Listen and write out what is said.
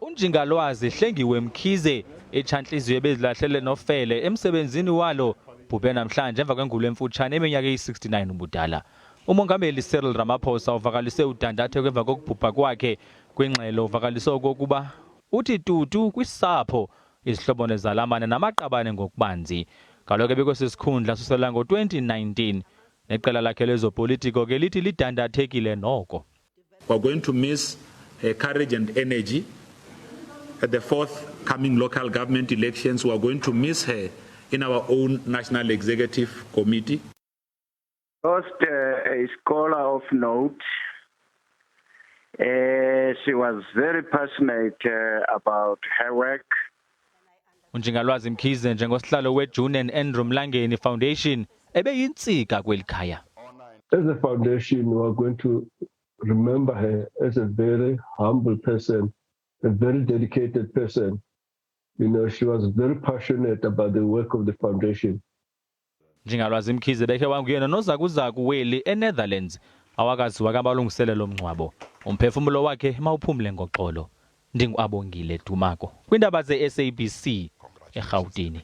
Unjingalwazi Hlengiwe Mkhize, itshantliziyo ebezilahlele nofele emsebenzini walo, bhubhe namhlanje emva kwengulo emfutshane eminyaka eyi-69 ubudala. Umongameli Cyril Ramaphosa uvakalise udandatheko emva kokubhubha kwakhe. Kwingxelo uvakalise okokuba uthi tutu kwisapho, izihlobo nezalamane namaqabane ngokubanzi. Kaloku ebekwesi sikhundla susela ngo-2019. Neqela lakhe lezopolitiko ke lithi lidandathekile noko. We're going to miss her courage and energy. At the forthcoming local government elections, we are going to miss her in our own National Executive Committee. Lost a scholar of note. She was very passionate about her work. Unjingalwazi Mkhize, njengosihlalo weJune and Andrew Mlangeni Foundation, ebeyintsika kweli khaya. As a foundation, we are going to remember her as a very humble person, a very dedicated person. She was very passionate about the work of the foundation. Njingalwazi Mkhize bekhe wanguyena nozakuzaku weli eNetherlands. Awakaziwa kabalungiselelo mngcwabo. Umphefumulo wakhe mawuphumle ngoxolo. NdinguAbongile Dumako kwindaba ze-SABC eRhawutini.